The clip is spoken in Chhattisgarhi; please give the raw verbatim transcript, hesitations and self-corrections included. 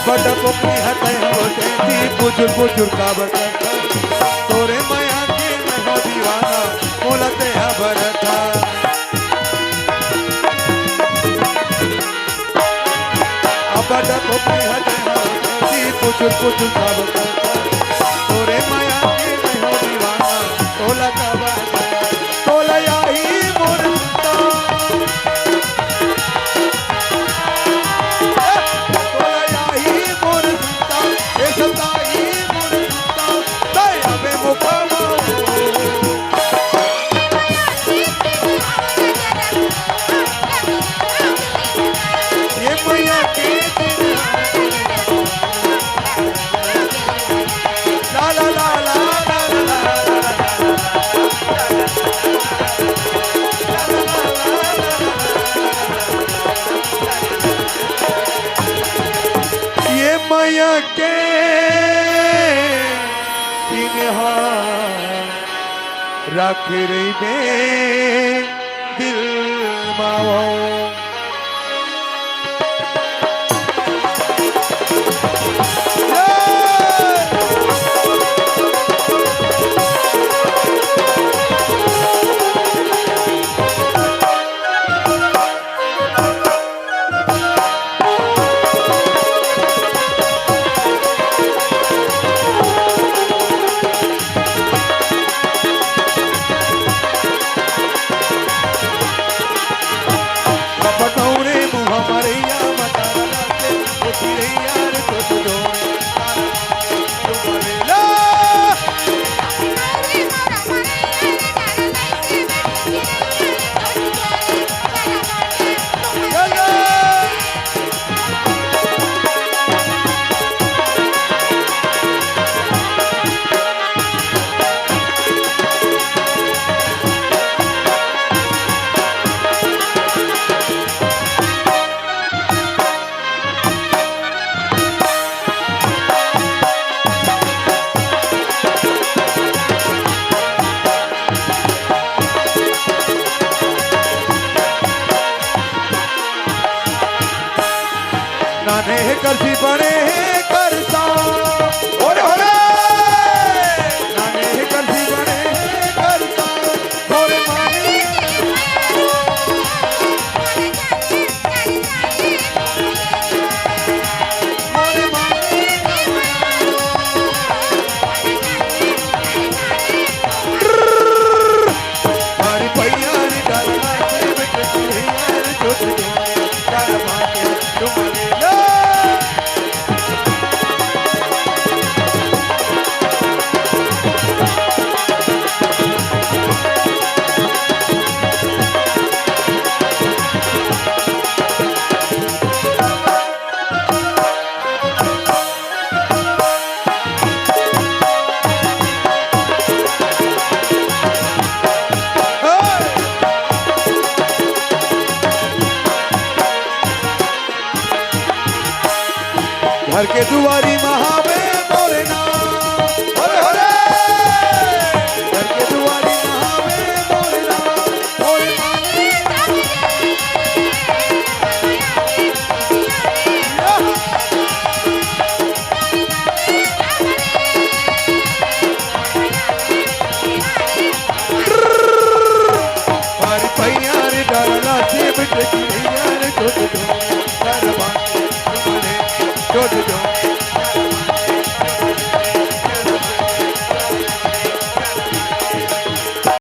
बड़ा पोपली हतै हो जैसी बुजुर बुजुर काबर करता। तोरे मया के मैं हो दीवाना, मोला तेहा बरता। अब बड़ा पोपली हतै हो जैसी बुजुर बुजुर काबर करता। तोरे मया के मैं हो दीवाना, तोला काबर करता। तोला याही मोर सुनता। ये मया के चिन्हा राखे रहिबे दिल मा वो। नाने हे करसी बड़े हे करसा। ओरे होरे। नाने हे करसी बड़े हे करसा। ओरे माने। ओरे माने। हमारी भैया रे डाला से बेटे भैया रे छोटे। घर के दुआरी महावे मोरे ना। होरे, होरे। घर के दुआरी महावे मोरे ना। होरे, हमारी भैया रे डाला से बेटे भैया रे छोटे। छोटे।